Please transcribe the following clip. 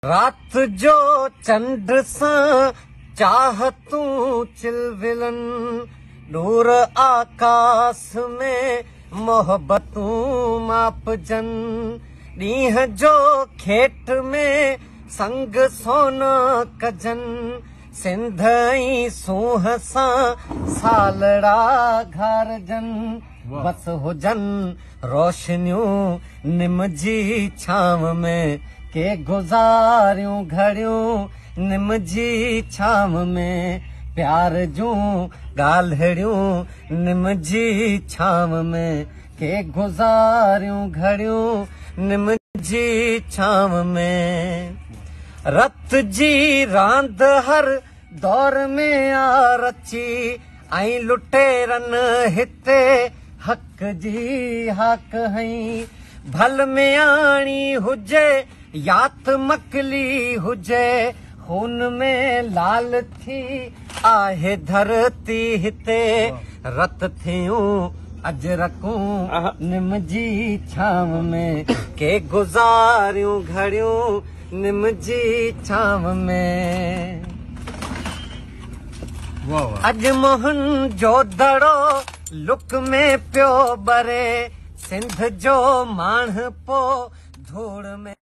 رات جو چنڊ سان چاهتون چلولن، ڏور آڪاس ۾ محبتون ماپجن، ڏينهن جو کيٽ ۾ سنگ سونا ڪجن، سنڌ ۽ سونهن سان سالڙا گهارجن، بس هجن روشنيون نم جي ڇانو ۾، ڪي گذاريون گهڙيون نم جي ڇانو ۾، پيار جون ڳالهڙيون نم جي ڇانو ۾، ڪي گذاريون گهڙيون نم جي ڇانو ۾. رت جي راند هر دور ۾ آ رچي، ۽ لٽيرن هتي حق جي هاڪ هنئي. ڀل مياڻي هجي يات مڪلي هجي، خون ۾ لال ٿي آهي ڌرتي هتي. رت ٿيون اجرڪون نم جي ڇانو ۾، ڪي گذاريون گهڙيون نم جي ڇانو ۾. اڄ موهن جو دڙو لڪ ۾ پيو ٻري، سنڌ جو ماڻهپو ڌوڙ ۾.